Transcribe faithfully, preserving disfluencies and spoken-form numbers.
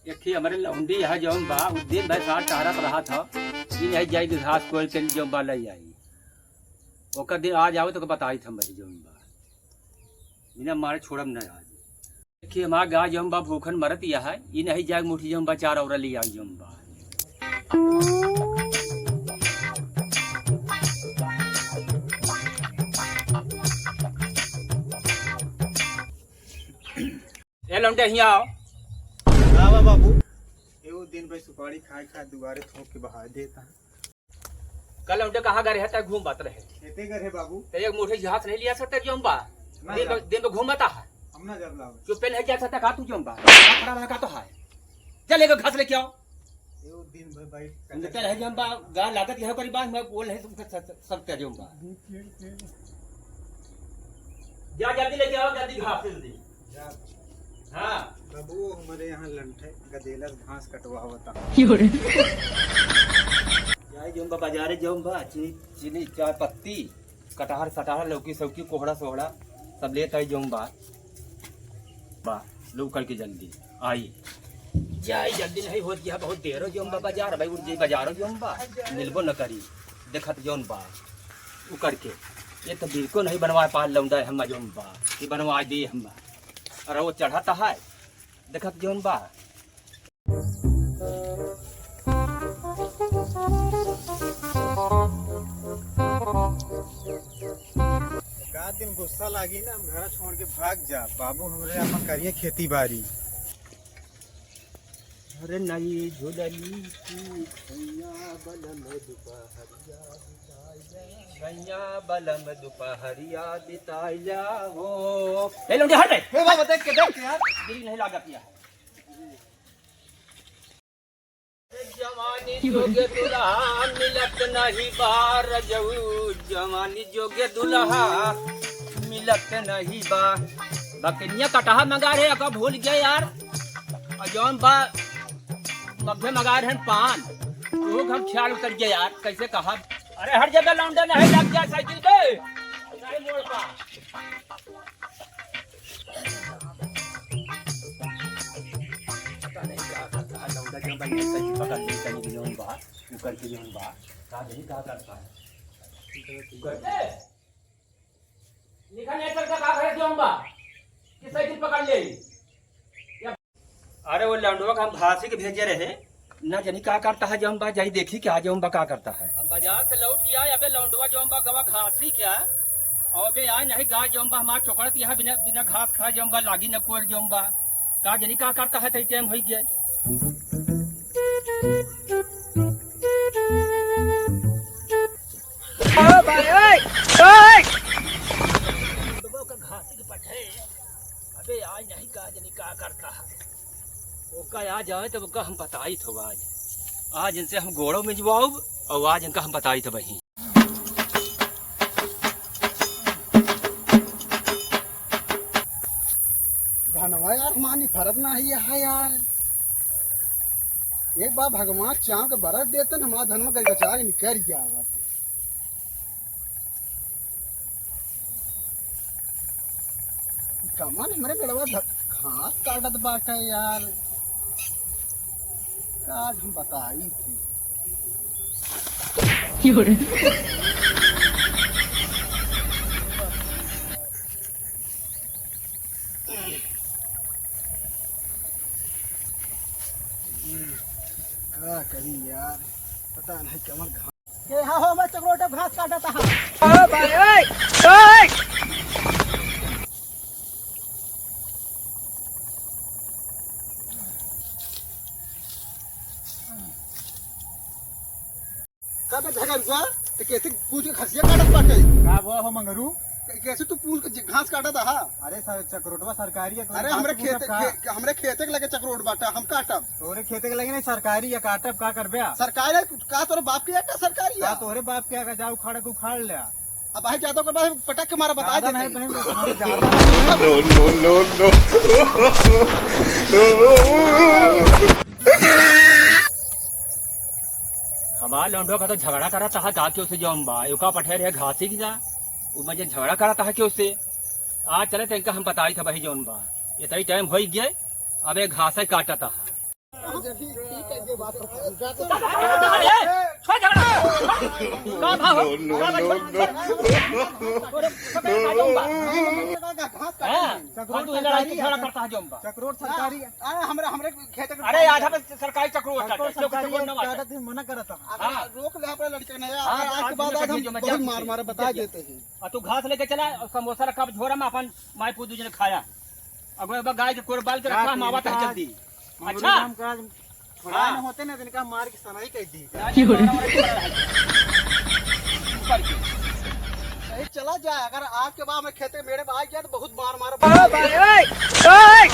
एक ही हमरे लौंडी है जौन बा, उ दिन भर साथ टहरत रहत ह। ई नहीं जाई कि घास कोई के जौन बा लई आई। ओकर दिन आ जावे तो बताई थम भाई जौन बा। बिना मारे छोड़ब न आज। देखिए हमार गाय जौन बा भूखन मरत यह है। ई नहीं जाए मुठी जौन बा चार और ले आई जौन बा। ए लौंडे हियाँ आओ। का बा बाबू? एगो दिन भर सुपारी खाए खाए दुआरे थूक के बहा देता। कल लौंडे कहाँ गए रहे? तय घूम बात रहे। खेते गए रहे बाबू। तो एक मुट्ठी घास नहीं लिया सकते जौन बा? ना दिन जाओ। दिन में घूमता है। हम ना जब लाओ। चुप्पे नहीं जा सकता का तू जौन बा? खड़ा रहा का तो है। चल एक घास लेके आओ। एगो दिन भर बैठ हम तो कह रहे जौन बा, गाय लागत यहाँ पर बात मैं बोल रहे तुमको स-, स-, सब क्या जौन बा। जा जल्दी लेके आओ, जल्दी घास जल्दी। जा। हाँ। बाबू, हमारे यहाँ लंठे गदेलस घास कटवावता। यो रे। जाए जौन बा बाजारे जौन बा, चीनी, चीनी, चाय पत्ती, कटहर सटहर, लौकी सौकी, कोहड़ा सोहड़ा, सब लेत आई जौन बा। बा, लो करके जल्दी आई। जाए जल्दी नहीं होत गया, बहुत देर हो जौन बा बाजार, भाई उठ जाई बाजारो जौन बा, मिलबो न करी, देखत जौन बा। उ करके, ये तो बिल्कुल नहीं बनवा पा लौंडा है हम जौन बा, ये बनवा दे हम। अरे वो चढ़त है, देखत जौन बा। एक आध दिन गुस्सा लागी ना, हम घर छोड़ के भाग जा। बाबू हमरे अपन करिए खेती बारी। अरे नई झुलनी की सैया बलम दुपहरिया बिताइला, सैया बलम दुपहरिया बिताइला हो। ए लौंडे हट बे। ए बाबा, देख के, देख के यार। मेरी नहीं लागत यह। जवानी जोगे दुल्हा मिलत नहीं बा रजऊ, जवानी जोगे दुल्हा मिलत नहीं बा। बकनिया कटहा मंगा रहे, अका भूल गया यार। और जौन बा मग्घे मंगा रहे पान, वो हम ख्याल उतर गया यार, कैसे कहा। अरे हट जा बे लौंडे, नहीं लग जा साइकिल पे, नहीं मोड़ पा। पता नहीं का करता है, लौंडा जब भाई ऐसा ही पकड़ ले, कहीं भी जौन बा, उ करके जौन बा, का नहीं का करता है। उ करके। निकल नहीं चलता, का करे जौन बा, कि साइकिल पकड़ ले। अरे वो लौंडवा का हम घासी के भेजे रहे, ना जानी का करता है जौन बा, जाई देखी क्या जौन बा का करता है। हम बाजार से लौट के आए, अबे लौंडवा जौन बा गवा घासी क्या, और अबे आए नहीं गाय जौन बा हमार चोकड़त यहाँ बिना, बिना घास खाए जौन बा, लागी न कोर जौन बा, का जानी का करता है, तई टाइम होई गया। ओ भाई, ओए, ओए। लौंडवा का घासी के पठे, अबे आए नहीं का जानी का करता है। ओका आ जाए तब ओका हम बताइत हब आज। आज इनसे हम गोड़ो में जुआउब और आज इनका हम बताइत हब ही। धनवा यार, हमार निफरत नाही है यार। एक बार भगवान चाँव के बरस देतन, हमार धनवा गलगचा के निकर जावत। कमन हमरे गड़वा ध-, घास काटत बाटे यार। का आज हम बताई थी। का करी यार, पता नहीं कमन घास के हा हो, मैं चकरोटा घास काटत हा। ओ भाई, ओए, ओए। का बे झगड़ुआ, ते कैसे पूछ के घसिया काटत बाटे? का बा हो मंगरू? कैसे तू पूछ के घास काटत हा? अरे सर, चकरोटवा सरकारी है, तोरे अरे, घास हमरे पूछब खेते, का? खे-, हमरे खेते के लगे चकरोट बाटे, हम काटब। तोरे खेते के लगे नहीं, सरकारी है, काटब, का करबे? सरकारी है, का तोरे बाप के है, का सरकारी का है? तोरे बाप के है, का जा उखाड़े के उखाड़ ले। अब भाई ज्यादा कर भाई पटक के मारा, बता ज्यादा देते नहीं, हैं। नहीं, नहीं, ज्यादा नहीं। No, no, no, no। हमार लौंडो का तो झगड़ा करत हा, का के उसे जौन बा, ओका पठे रहे घासी की जा, उ मजे झगड़ा करत हा के उसे। आज चले तो इनका हम बताई था भाई जौन बा, इतना ही टाइम होई गए, अब एक घास ही काटत हा। ठीक है, ये बात तो सही। छोड़ झगड़ा। का भा हो? No, no, no, no। छोड़, छोड़, छोड़, छोड़, छोड़। हाँ, चकरोट तू इधर आके सरकारी झगड़ा है। करता है जो हम बा। चकरोट सरकारी है। अरे, हमरे, हमरे खेत के अरे, आधा पे सरकारी चकरोट चकरोट है, लोग सरकारी चकरोट है, ना बांटे। दादा जी मना करता है। हाँ। रोक ले अपने लड़के ने, हाँ, आज के बाद आज हम जो मैं बहुत मार मारे, बता देते हैं। और तू घास लेके चला और समोसा रखा झोरा में, अपन माई पूत दूजने खाया। अब, अब गाय के कोर बाल के रखा, हम आवत है जल्दी। अच्छा। छोड़ा हाँ। न होते ना, इनका मार के सनाई कर दी। ऊपर की। सही चला जाए, अगर आज के बाद में खेते मेरे में आ गया तो बहुत मार मार। ओ भाई, ओए, ओए।